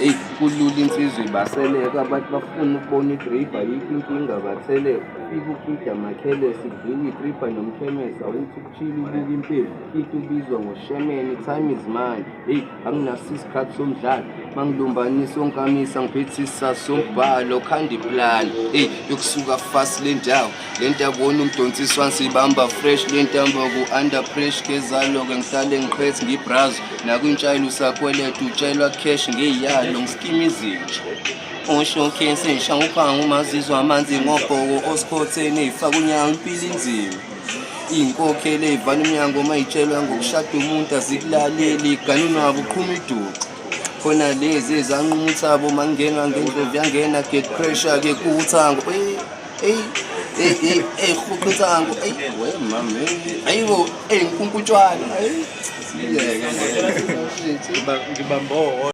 Eyi, kulula insizwa ibaseleka, abantu bafuna ukubona idriver, ayikho inkinga batheleka. Fika ukida makhelesi, kudliwa idriver nomkhemesi, awuthi ukuchila ubuka impilo. Into ubizwa ngoshemeni, time is money. Eyi, anginaso isikhathi somdlalo, mangilumbanisa onkamisa ngiphethe isisasi sombhalo, khanda iplani. Eyi, yokusuka fast le ndawo, le nto akubona umdonsiswano siyibamba fresh, le ntambo ku-under pressure, kezalo-ke ngihlale ngiqhethe ngibrazo, nakwintshayelo usakweleta utshelwa cash ngeyalo, ngiskima izinja. Oshokhesi ngishaya uphango umazizwa amanzi ngobhoko osikhotheni ey'faka unyawo impilo inzima. Iy'nkokhelo ey'vala umnyango uma y'tshelwa ngokushada umuntu azikulaleli, gana unwabu uqhuma iduku. Khona lezi ezanquma uthabo uma kungenwa ngendlovu yangena get pressure ke kuwuthango. Eyi, eyi, eyi, eyi, eyi, rhuqa insango. Eyi, we mama, eyi, ayibo, eyi, nkunkutshwana. Eyi, siyeke le. Ngibamba owodwa.